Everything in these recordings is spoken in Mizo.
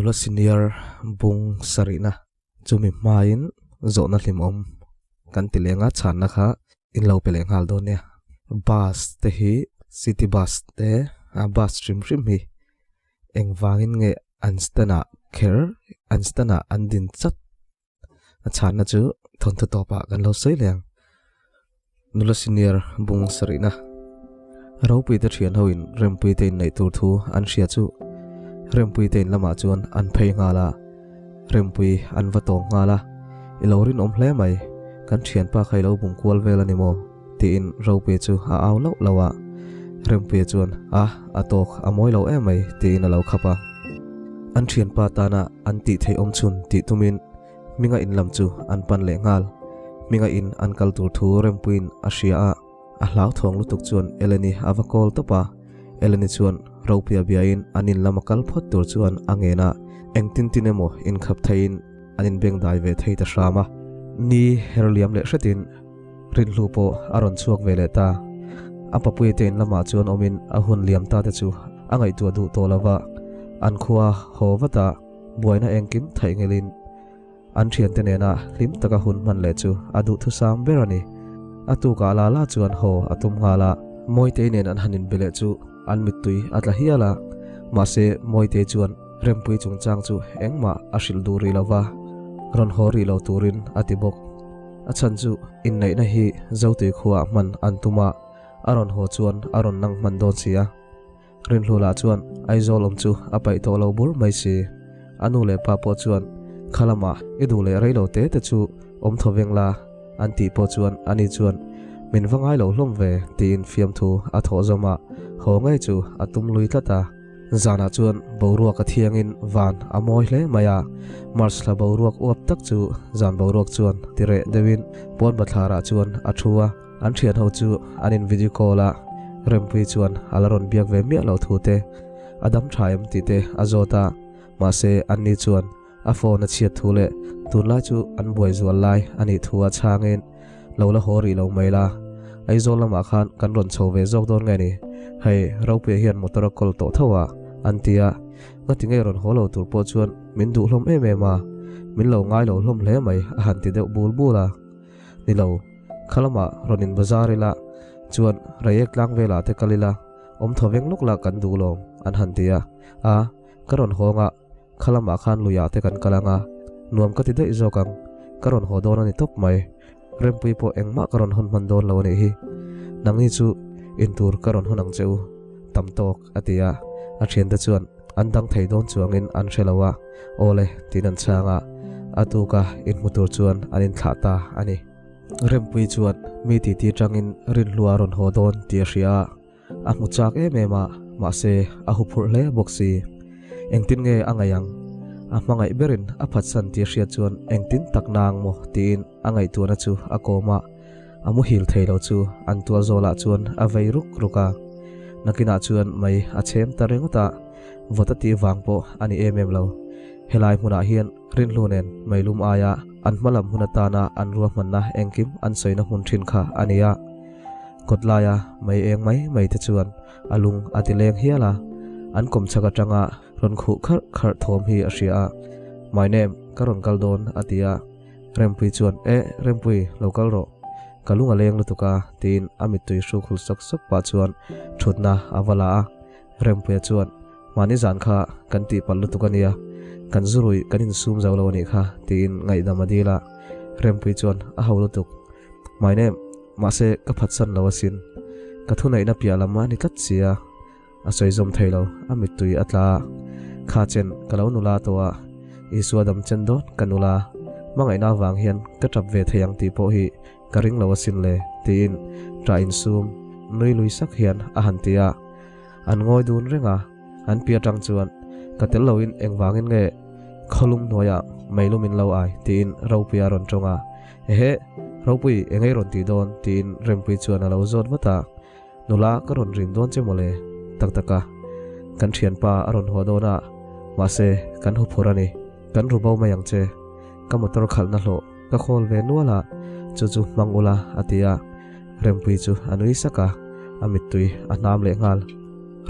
Nula senior bung sarihna chumi hmain zawhna hlimawm kan ti leng a, chhanna kha in lo pe leh nghal dawn nia. Bus te hi city bus te a bus hrim hrim hi engvangin nge an stand ah kher an stand ah an din chat A chhanna chu thawnthu tawpah kan lo sawi leh ang. Nula senior bung sarihna ropui te thian hoin Rempui te inneih tur thu an hria chu Rempui te in lamah chuan an phei nghal a, Rempui an va tawng nghal a, I lo rinawm hle mai, kan thianpa kha i lo bung kual vel a ni maw? tiin Ropui chu a au lauh lauh a, Rempuia chuan a a tawk a mawi lo em mai tiin a lo khap a. An thianpa tana an tih theih awm chhun tih tumin Hminga in lam chu an pan leh nghal. Hminga in an kal tur thu Rempuiin a hria a, a hlauthawng lutuk chuan Eleni a va call tawp a. Eleni chuan Ropuia biain an in lam a kal phawt tur chuan a ngen a, engtin tin emaw inkhap theiin an inbengdai ve thei ta hram a. Ni herliam leh hretin Rinhlu pawh a rawn chhuak ve leh ta. A papuia te in lamah chuan awmin a hun liam ta te chu a ngaihtuah duh tawh lo va, an khua haw vat a, buaina engkim theih ngelin an thiante nena hlim taka hun hman leh chu a duhthusam ber a ni. A tukah la la chuan haw a tum nghal a, Mawitei nen an han inbe leh chu an mittui a tla hial a, mahse Mawitei chuan Rempui chungchang chu engmah a hrilh duh rih lo va, rawn haw rih lo turin a ti bawk. A chhan chu inneihna hi Zotui khuaah hman an tum a, a rawn haw chuan a rawn nang hman dawn si a. Rinhlula chuan Aizawl awm chu a paih tawh lo bur mai si. A nu leh pa pawh chuan kha lamah i duh leh rei lo te te chu awm thaw veng la an tih pawh chuan ani chuan min va ngai lo hlawm ve tiin fiamthu a thawh zawm a, haw ngei chu a tum lui tlat a. Zanah chuan boruak a thiangin van a mawi hle mai a, March thla boruak uap tak chu zan boruak chuan ti reh deuhin pawn bathlarah chuan a thu a, an thian ho chu an in video call a, Rempui chuan a la rawn biak ve miah lo thu te, a dam tha em tih te a zawt a, mahse anni chuan a phone a chhiat thu leh tunlai chu an buai zual lai a nih thu a chhangin lo la haw rih lo mai la, Aizawl lamah khan kan rawn chho ve zawk dawn nge ni, hei Ropuia hian motor a kawl tawh tho a, an ti a, ngati nge rawn haw lo tur pawh chuan min duh hlawm em em a, min lo ngai lo hlawm hle mai a han ti deuh bul bul a, ni lo, kha lamah rawn in bazar ila chuan Reiek tlang velah te kal ila awm thaw veng lawk la kan duh lawm an han ti a, a ka rawn hawng a. Kha lamah khan luiah te kan kal ang a, nuam ka ti daih zawk ang. Ka rawn haw dawn a ni tawp mai. Rempui pawh engmah ka rawn hawn hman dawn lo a nih hi. Nangni chu intur ka rawn hawn ang che u, tam tawk, a ti a. A thiante chuan an dang thei dawn chuangin an hre lo a, Aw le, tiin an chhang a. A tuka inhmu tur chuan an inthlah ta a ni. Rempui chuan mi titi tangin Rinhlua a rawn haw dawn tih a hria a. A hmu chak em em a, mahse a huphurh hle bawk si. Engtin nge a ngaih ang? A hmangaih berin a phatsan tih a hriat chuan engtin tak nang maw tiin a ngaihtuahna chu a kawm a, a muhil thei lo chu an tual zawlah chuan a vei ruk ruk a. Nakinah chuan mai a chhem ta ringawt a, vawt a tih vang pawh a ni em em lo. Helai hmunah hian Rinhlu nen meilum aia an hmalam hun atana an ruahmanna engkim an sawina hmun thin kha a ni a. Kawt laia mei eng mai mai te chuan a lung a ti leng hial a, an kawm chhak atanga rawn khuh kharh kharh thawm hi a hria a, My name, ka rawn kal dawn a ti a, Rempui chuan Eh, Rempui, lo kal rawh, ka lung a leng lutuk a tiin a mittui hruk hul sawk sawk pah chuan thutna a va la a, Rempuia chuan Mahni zan kha kan tihpalh lutuk a nia, kan zurui kan insum zo lo a nih kha tiin ngaihdam a dil a, Rempui chuan a ho lutuk, My name, Mahse, ka phatsan lo asin. Ka thuneihna piah lam a ni tlat si a, a sawi zawm thei lo, a mittui a tla a. Kha chen, ka lo nula tawh a, Isua dam chen dawn ka nula, hmangaihna avang hian ka tap ve thei ang tih pawh hi ka ring lo asin le, tiin ṭah insum nui lui sak hian a han ti a. An ngawi dun reng a, an pi atang chuan, Ka tel loin engvangin nge khawlum hnuaiah meilum in lo ai? tiin Ropuia a rawn tawng a. Ehe, Ropui, engei rawn tih dawn? tiin Rempui chuan a lo zawt vat a. Nula, ka rawn rim dawn che mawle, tak tak a. Kan thianpa a rawn haw dawn a, mahse, kan huphur a ni. Kan ru bo mai ang che. Ka motor khalhna hlawh ka khawl ve nual a, chu chu hmang ula, a ti a. Rempui chu a nui sak a, a mittui a hnam leh nghal.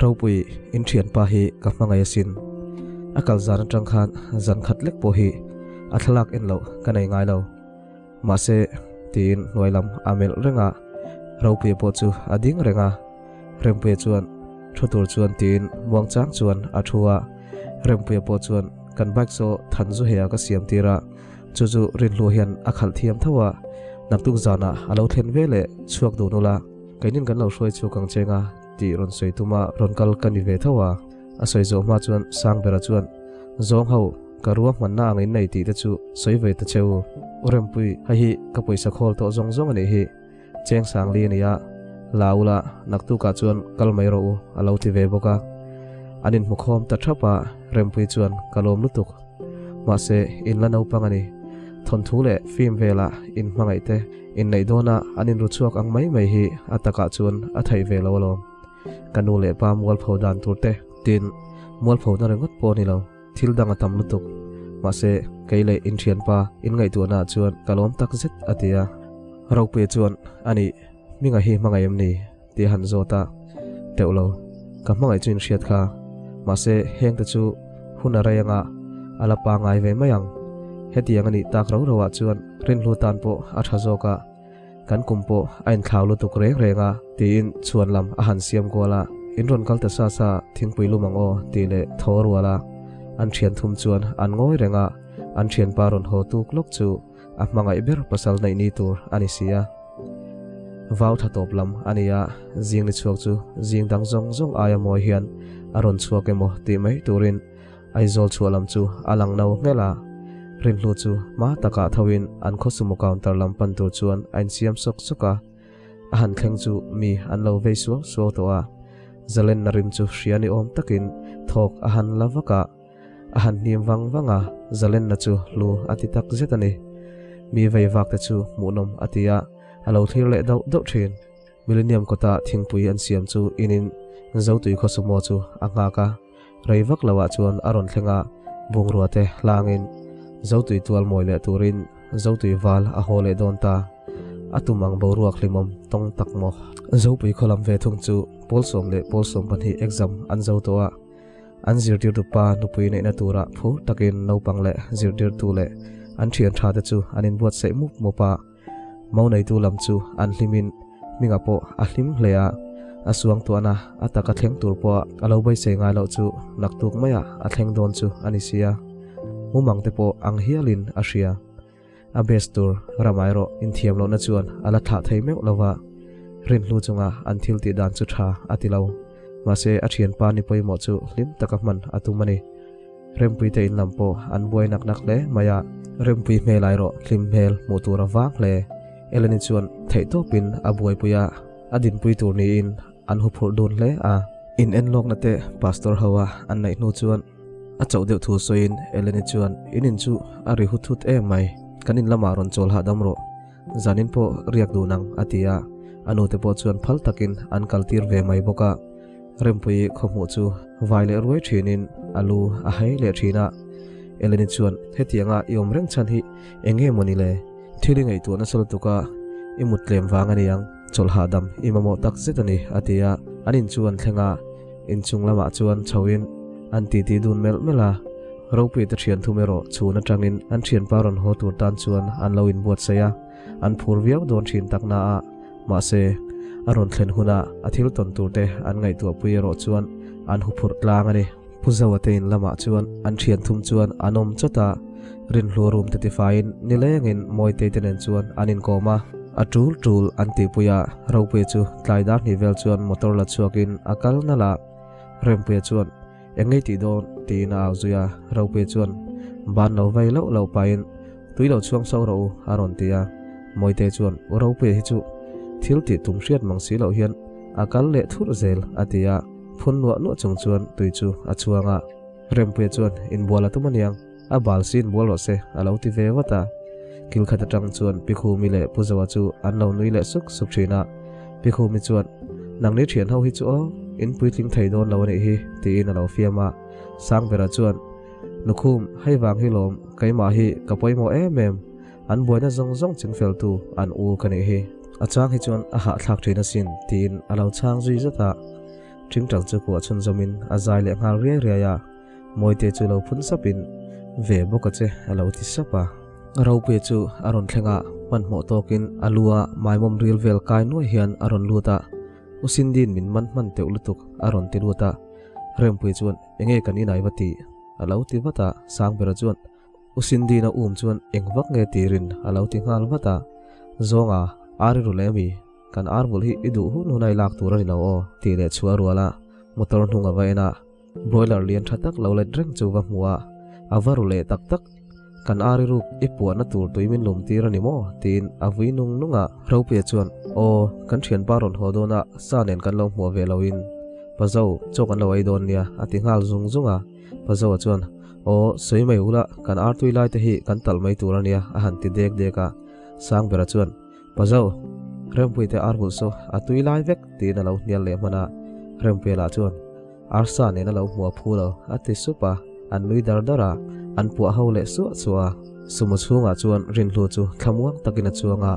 Ropui, in thianpa hi ka hmangaih asin. A kal zan atang khan zan khat lek pawh hi a thlalak en loh ka nei ngai lo. Mahse, tiin hnuai lam a melh reng a, Ropuia pawh chu a ding reng a. Rempuia chuan thu tur chuan tiin muangchang chuan a thu a. Rempuia pawh chuan kan bike saw Thanzuhea ka siam tir a, chu chu Rinhlua hian a khalh thiam tho a, naktuk zanah a lo thlen ve leh chhuak dun ula, keinin kan lo hruai chhuak ang cheng a tih rawn sawi tuma rawn kal ka ni ve tho a. A sawi zawh hma chuan Sangbera chuan, Zawng ho, ka ruahmanna ang in nei tih te chu sawi ve ta che u. U Rempui, hei hi ka pawisa khawl tawh zawng zawng a nih hi. Cheng Sangli a nia, la ula, naktukah chuan kal mai rawh u, a lo ti ve bawk a. An inhmukhawm ta thap a, Rempui chuan ka lawm lutuk. Mahse, in la naupang a ni. Thawnthu leh film velah in hmangaih te, inneih dawna an inru chhuak ang mai mai hi a takah chuan a theih ve lo alawm. Ka nu leh pa mualpho dan tur te, tin, mualpho na ringawt pawh a ni lo, thil dang a tam lutuk. Mahse, kei leh in thianpa in ngaihtuahnaah chuan ka lawm tak zet, a ti a. Ropuia chuan, A nih, hminga hi hmangaih em ni? tih a han zawt a. Teuh lo, ka hmangaih chu in hriat kha. Mahse, hengte chu hun a rei anga a la pangngai ve mai ang. Hetiang a nih tak ro roah chuan rinhlu tan pawh a tha zawk a. Kan kum pawh a inthlau lutuk reng reng a, tiin chhuan lam a han siam kual a, In rawn kal ta sa sa, thingpui lum ang aw, tih leh thaw rual a. An thian thum chuan an ngawi reng a, an thianpa rawn haw tuk lawk chu a hmangaih ber pasal neih ni tur a ni si a. Vau tha tawp lam a ni a, zing ni chhuak chu zing dang zawng zawng aia mawi hian a rawn chhuak emaw tih mai turin Aizawl chhuah lam chu a lang no nghelh a, Rinhlu chu hma takah thoin an khaw sumo counter lam pan tur chuan a insiam sawk sawk a, a han thleng chu mi an lo vei suau suau tawh a, Zalenna rim chu hria ni awm takin thawk a han la vak a, a han hnim vang vang a, Zalenna chu hlu a ti tak zet a ni. Mi vei vak te chu hmuhnawm a ti a, a lo thlir leh dauh dauh thin. Millennium kawta thingpui an siam chu inin Zotui khaw sumo chu a nghak a. Rei vak lo ah chuan a rawn thleng a, bungrua te hlangin Zotui tual mawi leh turin Zotui val a haw leh dawn ta. A tum ang boruak hlimawm tawng tak maw. Zopui khaw lam ve thung chu Pawlsawm leh Pawlsawm pahnih exam an zo tawh a, an zirtirtu pa nupui neihna turah phur takin naupang leh zirtirtu leh an thian tha te chu an inbuatsaih mup mup a. Mo neitu lam chu an hlimin hmingah pawh a hlim hle a, a suangtuahna a taka thleng tur pawha a lo beisei ngai loh chu naktuk maiah a thleng dawn chu a ni si a, mumang te pawh ang hialin a hria. A best tur ramah erawh inthiam lohna chuan a la thlah thei meuh lo va, rinhlu chunga an thil tih dan chu tha a ti lo. Mahse a thianpa ni pawimawh chu hlim taka hman a tum a ni. Rempui te in lam pawh an buai nak nak hle mai a, Rempui hmel ai rawh hlim hmel hmuh tur a vang hle. Eleni chuan theihtawpin a buaipui a, a dinpui tur niin an huphurh dun hle a. In enlawkna te Pastor ho a an neih hnu chuan a chauh deuh thu sawiin Eleni chuan in in chu a ri hut hut em mai, kan in lamah rawn chawl hahdam rawh, zanin pawh riak dun ang a ti a, a nute pawh chuan phal takin an kaltir ve mai bawk a. Rempui khawhmuh chu vai leh ruai thinin a lu a hai leh thin a. Eleni chuan hetianga i awm reng chhan hi eng nge maw ni le? Thil i ngaihtuah nasa lutuk a, i mut tlem vang a niang, chawlh hahdam i mamawh tak zet a ni, a ti a. An in chu an thleng a, inchung lamah chuan chhoin an titi dun melh melh a. Ropuite thian thum erawh chhun atangin an thianpa rawn haw tur tan chuan an lo inbuatsaih a, an phur viau dawn thin tak na a. Mahse, a rawn thlen huna a thil tawn turte an ngaihtuahpui erawh chuan an huphurh tlang a ni. Pu Zoa te in lamah chuan an thian thum chuan an awm chawt a, Rinhlua room te tifaiin nilengin Mawitei te nen chuan an inkawm a. A tul tul an tihpui a, Ropuia chu tlai dar hnih vel chuan motor la chhuakin a kal nalh a. Rempuia chuan, Eng ngei tih dawn? tiin a au zui a, Ropuia chuan ban lo vai loh loh pahin, Tui lo chhuang so rawh u, a rawn ti a. Mawite chuan, U Ropuia hi chu thil tih tum hriat mang si loh hian a kal leh thurh zel, a ti a. Phun nuah nuah chung chuan tui chu a chhuang a. Rempuia chuan, Inbual a tum aniang, a bal si inbual rawh se, a lo ti ve vat a. Kil khat atang chuan Pi Khumi leh Pu Zoa chu an lo nui leh suk suk thin a. Pi Khumi chuan, Nangni thian ho hi chu aw, in puitling thei dawn lo a nih hi, tiin a lo fiam a. Sangbera chuan, Nukhum, hei vang hi lawm, keimah hi ka pawimawh em em, an buaina zawng zawng chingfeltu an u ka nih hi. A chang hi chuan a hahthlak thin asin, tiin a lo chhang zui zat a. Tingtang chu kuah chhunzawmin a zai leh nghal riai riai a. Mawite chu lo phun sapin, Ve bawk a che, a lo ti sap a. Ropuia chu a rawn thleng a, hmanhmawh tawkin a lu a maimawm ril vel kai nuai hian a rawn lut a. U Cindy'n min man hman teuh lutuk, a rawn ti lut a. Rempuia chuan, Enge kan inai va tih? a lo ti vat a. Sangbera chuan, U Cindy'n a um chuan eng vak nge tirin a lo ti nghal vat a. Zawnga, Ar i rul em i? Kan ar vulh hi i duh hun hun a i lak tur a ni lo aw, tih leh chhuah a rual a. Motor hnung a va en a. Broiler lian tha tak lo let reng chu va hmu a, a va ru leh tak tak. Kan ari ruk i puahna tur tui min lum tir a ni maw? tiin a vui nung nung a. Ropuia chuan, Aw, kan thianpa rawn haw dawn a, sa nen kan lo hmuah ve loin Pazo, chaw kan lo ei dawn nia, a ti nghal zung zung a. Pazoa chuan, Aw, sawi mai ula, kan ar tui lai te hi kan talh mai tur a nia, a han ti dek dek a. Sangbera chuan, Pazo, Rempuii te ar vulh saw a tui lai vek tiin a lo hnial leh hman a, Rempuia lah chuan arsa nen a lo hmu a phu lo a ti sup a, an nui dar dar a, an puah ho leh suah suah a. Sumo chhungah chuan Rinhlu chu thlamuang takin a chuang a,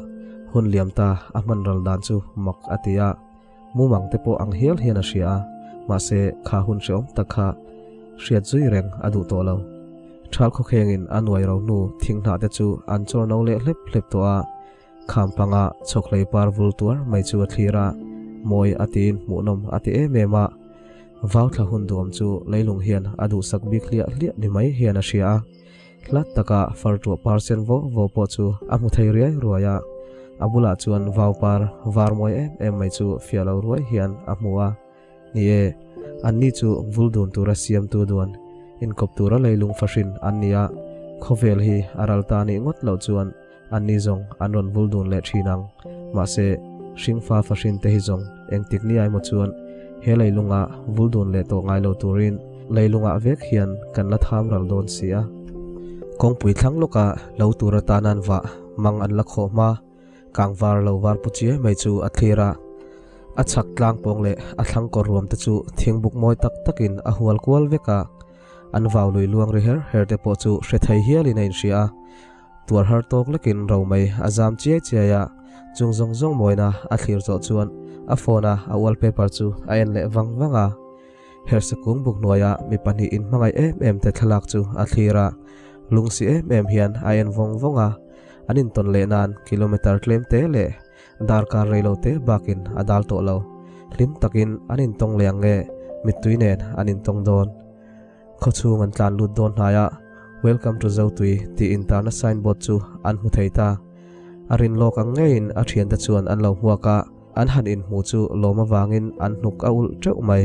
hun liam ta a hman ral dan chu mak a ti a, mumang te pawh ang hial hian a hria a, mahse kha hun hrehawm tak kha hriat zui reng a duh tawh lo. Thal khawkhengin a nuai ro hnu thing hnah te chu an chawr no leh hlep hlep tawh a, kham panga chhawkhlei par vul tuar mai chu a thlir a, mawi a tiin hmuhnawm a ti em em a. Vau thla hun duam chu leilung hian a duhsak bik hliah hliah ni mai hian a hria a. Hlat taka far tuah par sen vo vo pawh chu a hmu thei riai ruai a, a bulah chuan vau par var mawi em em mai chu fiah lo ruai hian a hmu a. Ni e, anni chu vul dun tura siamtu duan inkawp tura leilung fahrin an ni a, khawvel hi a ral ta nih ngawt loh chuan anni zawng an rawn vul dun leh thin ang. Mahse, hringfa fahrin te hi zawng engtik ni aimaw chuan he leilunga vul dun leh tawh ngai lo turin leilungah vek hian kan la tham ral dawn si a. Kawngpui thlang lawka lo tur atan an vah mang an la khawh hma. Kangvar lo var pu chiai mai chu a thlir a, a chhak tlang pawng leh a thlang kawr ruam te chu thingbuk mawi tak takin a hual kual vek a, an vau lui luang ri her her te pawh chu hre thei hialin a inhria a, tuar har tawk lekin ro mai a zam chiai chiai a, chung zawng zawng mawina a thlir zawh chuan a phone a a wallpaper chu a en leh vang vang a. Hersakung buk hnuaia mi pahnih inhmangaih em em te thlalak chu a thlir a, lungsi em em hian a en vawng vawng a, an intawn leh nan kilometre tlem te leh darkar rei lo te bakin a dal tawh lo. Hlim takin an intawng leh ang nge mittui nen an intawng dawn. Khawchhung an tlan lut dawn hnai a, Welcome to Zotui tih intarna signboard chu an hmu thei ta. A rin lawk ang ngeiin a thiante chuan an lo hmuak a, An han inhmu chu lawm avangin an hnuk a ulh teuh mai.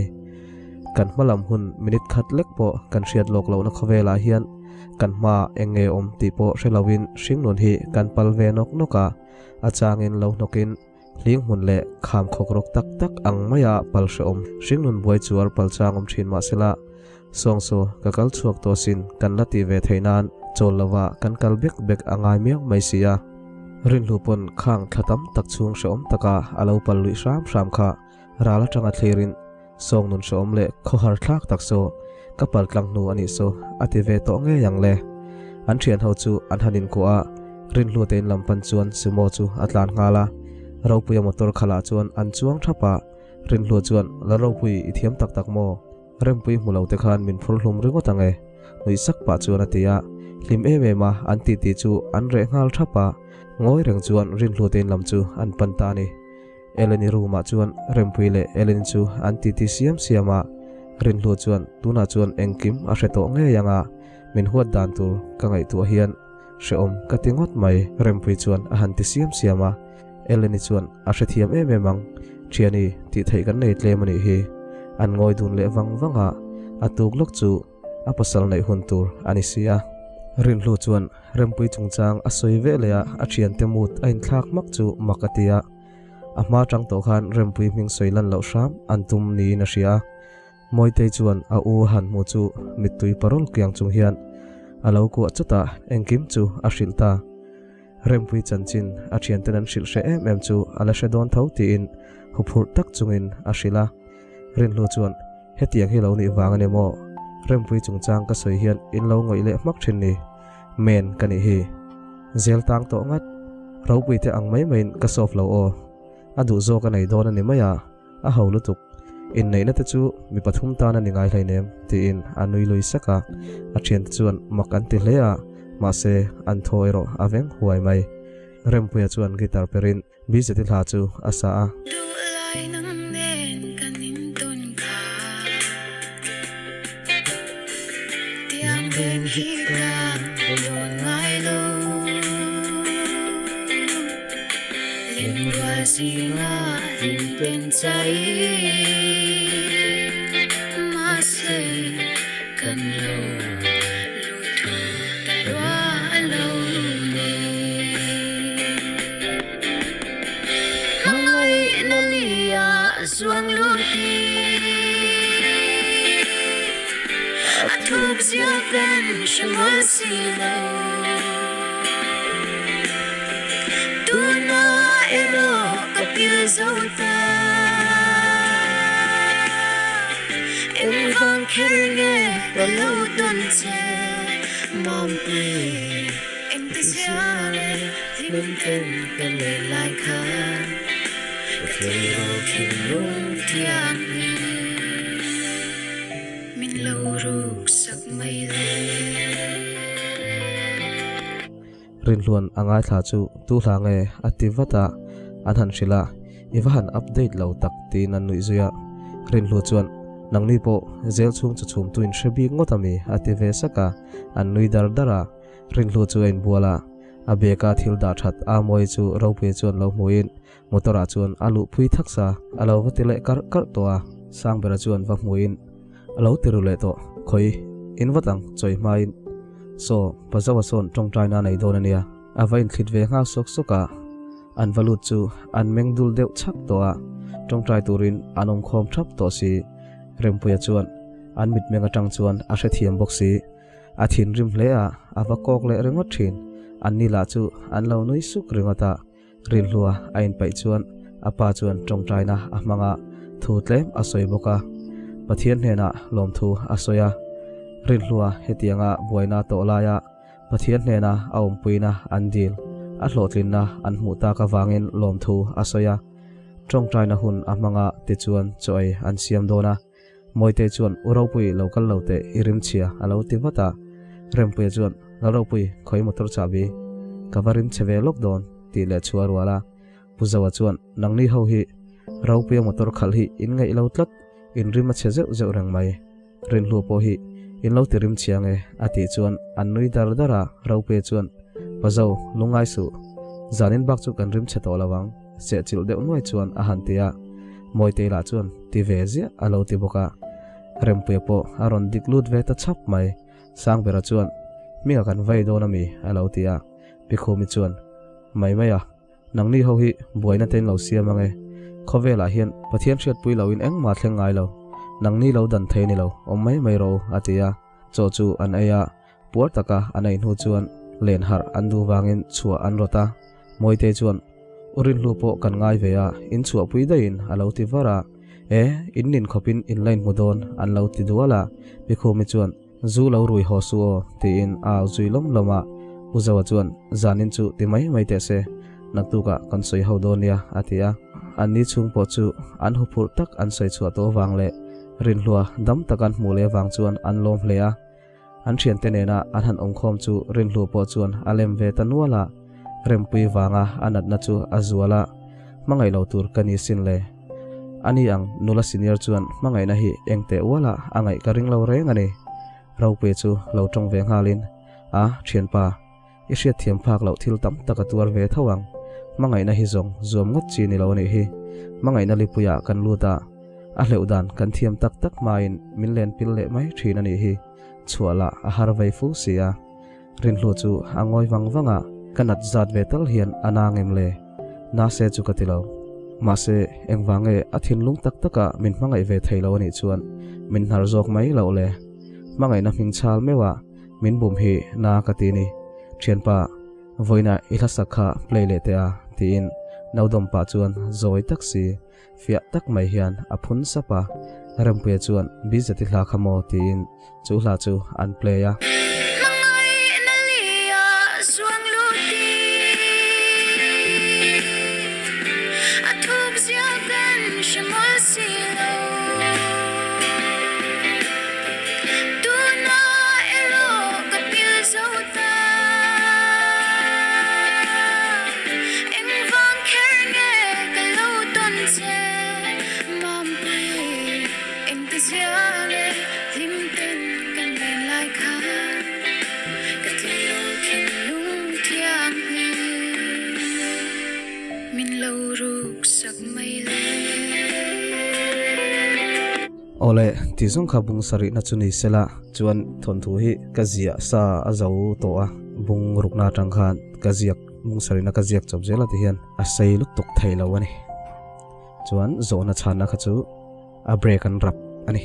Kan hma lam hun minute khat lek pawh kan hriat lawk lohna khawvelah hian kan hma eng nge awm tih pawh hre loin hringnun hi kan pal ve nawk nawk a, a changin lo hnawkin hling hmun leh kham khawk rawk tak tak ang maia pal hrehawm hringnun buai chuar pal chang awm thin mahsela sawngsaw ka kal chhuak tawh sin kan la tih ve theih nan chawl lova kan kal bek bek a ngai miau mai si a. Rinhlu pawn khang thla tam tak chhung hrehawm taka a lo pal luih hram hram kha ral atanga thlirin sawng nun hrehawm leh khawhar thlak tak saw ka pal tlang hnu a nih saw a ti ve tawh ngei ang le. An thian ho chu an han inkuah a, Rinhlu te in lam pan chuan sumo chu a tlan nghal a, Ropuia motor khalah chuan an chuang thap a, Rinhlu chuan La Ropui i thiam tak tak maw? Rempui hmu lo te khan min phur hlum ringawt ang e, nuih sak pah chuan a ti a. Hlim em em a an titi chu an reh nghal thap a, ngawi reng chuan Rinhlu te in lam chu an pan ta a ni. Eleni room ah chuan Rempui leh Eleni chu an titi siam siam a, Rinhlu chuan tunah chuan engkim a hre tawh ngei ang a, min huat dan tur ka ngaihtuah hian hrehawm ka ti ngawt mai, Rempui chuan a han ti siam siam a. Eleni chuan a hrethiam em em ang, Thiani, tih theih kan nei tlem a nih hi. An ngawi dun leh vang vang a, a tuk lawk chu a pasal neih hun tur a ni si a. Rinhlu chuan Rempui chungchang a sawi ve leh a, a thiante mood a inthlak hmak chu mak a ti a. A hma tang tawh khan Rempui hming sawi lan loh hram an tum niin a hria a. Mawitei chuan a u han hmu chu mittui parawl kiang chung hian a lo kuah chawt a, engkim chu a hrilh ta. Rempui chanchin a thianten an hrilh hreh em em chu a la hre dawn tho tiin huphurh tak chungin a hrilh a. Rinhlu chuan, Hetiang hi lo nih vang a ni maw? Rempui chungchang ka sawi hian in lo ngawih leh hmak thin ni. Men ka nih hi. Zel tang tawh ngat. Ropui te ang mai maiin ka solve lo aw. A duh zawk a nei dawn a ni mai a, a ho lutuk. Inneihna te chu mi pathum tan a ni ngai hleinem, tiin a nui lui sak a. A thiante chuan mak an ti hle a, mahse an thaw erawh a veng huai mai. Rempuia chuan guitar perin Bizeti hla chu a sa a. Duhlai nang nen kan intawn kha Tiang reng hi ka dawn ngai lo Lenrual zinga hlim pen chai Mahse kan lo lut thu ta lua lo ni. Hmangaihna lia zuang lut hi A thuk zia kan hre mual si lo Tuna erawh ka pil zo ta Engvang kher nge ka lo tawn che Mampui. Engti zia leh hlim ten ka len lai khan ka tleirawl thinlung thiang hi min lo ruk sak mai le. Rinhluan a ngaithla chu tu hla nge a ti vat a, an han hrilh a, i va han update lo tak tiin an nuih zui a. Rinhlu chuan, Nangni pawh zel chhung chu chhumtu in hre bik ngawt ami a ti ve sak a, an nui dar dar a. Rinhlu chu a inbual a, a bag-a thil dah that a mawi chu Ropuia chuan lo hmuin motor-ah chuan a luh phui thak sa a lo va ti leh karh karh tawh a. Sangbera chuan va hmuin a lo ti ru leh tawh, Khawi, in vat ang, chawi hmain. Saw, Pazawa sawn tawngtaina a nei dawn a nia, a va inthlit ve nghal sawk sawk a. An va lut chu an meng dul deuh chhak tawh a, tawngtai turin an awm khawm thap tawh si. Rempuia chuan an mitmeng atang chuan a hrethiam bawk si. A thinrim hle a, a va kawk leh ringawt thin. Anni lah chu an lo nui suk ringawt a. Rinhlua a inpaih chuan a pa chuan tawngtaina a hmang a, thu tlem a sawi bawk a. Pathian hnenah lawmthu a sawi a. Rinhlua hetianga buaina tawh laia Pathian hnena a awmpuina an dil, a hlawhtlinna an hmuh tak avangin lawmthu a sawi a. Tawngtaina hun a hmang a tichuan chaw ei an siam dawn a. Mawitei chuan, U Ropui, lo kal lo teh, i rim chhia, a lo ti vat a. Rempuia chuan, Lal Ropui, khawi motor chahbi? Ka va rim chhe ve lawk dawn, tih leh chhuah a rual a. Pu Zoa chuan, Nangni ho hi, Ropuia motor khalh hi in ngaih lo tlat, in rim a chhe zeuh zeuh reng mai. Rinhlu pawh hi in lo ti rim chhia nge? a tih chuan an nui dar dar a. Ropuia chuan, Pa Zo, lungngai suh, zanin bak chu kan rim chhe tawh lo ang. Sehchilh deuh nuai chuan a han ti a, Mawitei lah chuan ti ve ziah a lo ti bawk a. Rempuia pawh a rawn dik lut ve ta chhap mai. Sangbera chuan, Hminga kan vai dawn a mi? a lo ti a. Pi Khumi chuan, Mai mai a, nangni ho hi buaina te in lo siam ang e. Khawvelah hian Pathian hriatpui loin engmah thleng ngai lo. Nangni lo dan thei ni lo, awm mai mai rawh u, a ti a. Chaw chu an ei a, Puar taka an ei hnu chuan len harh an duh vangin chhuah an rawt a, Mawitei chuan, U Rinhlu pawh kan ngai ve a, in chhuahpui daihin a lo ti var a, E, in nin khawpin in la inhmu dawn an lo ti dual a, Pi Khumi chuan, Zu lo rui haw su aw, tiin a au zui lawm lawm a, Pu Zoa chuan, Zanin chu ti mai mai teh se, naktukah kan sawi ho dawn nia, a ti a. Anni chhung pawh chu an huphurh tak an sawi chhuah tawh vang leh Rinhlua dam taka an hmuh leh vang chuan an lawm hle a. An thiante nena an han awmkhawm chu Rinhlu pawh chuan a lem ve ta nual a, Rempui vanga a natna chu a zual a, hmangaih lo tur ka ni sin le. Ani ang nula senior chuan hmangaihna hi eng teh ual a a ngaih ka ring lo reng a ni. Ropuia chu lo tawng ve nghalin, A, thianpa, i hriatthiam phak loh thil tam tak a tuar ve tho ang. Hmangaihna hi zawng zuam ngawt chi ni lo a nih hi. Hmangaihna lipuiah kan lut a, a hleuh dan kan thiam tak tak hmain min len pil leh mai thin a nih hi. Chhuah lah a har vei fu si a. Rinhlu chu a ngawi vang vang a, ka nat zat ve tal hian a na ngem le? Na se chu ka ti lo. Mahse, engvang nge a thinlung tak taka min hmangaih ve thei lo a nih chuan min hnar zawk mai loh le? Hmangaihna hming chhal meuh a min bum hi na ka ti ni. Thianpa, vawiinah i hlasak kha play leh teh a, tiin Naudawm pah chuan zawi tak si, fiah tak mai hian a phun sap a. Rempuia chuan Bizati hla kha maw tiin chu hla chu an play a. Hmangaihna lia zuang lut i a thuk zia kan hre mawl si lo. Awle, tih zawng kha bung sarihna chu ni sela chuan thawnthu hi ka ziah sa a zo tawh a, bung rukna atang khan ka ziak bung sarihna ka ziak chawp zel a ti hian a sei lutuk thei lo a ni. Chuan zawhna chhanna kha chu a break an rap a ni.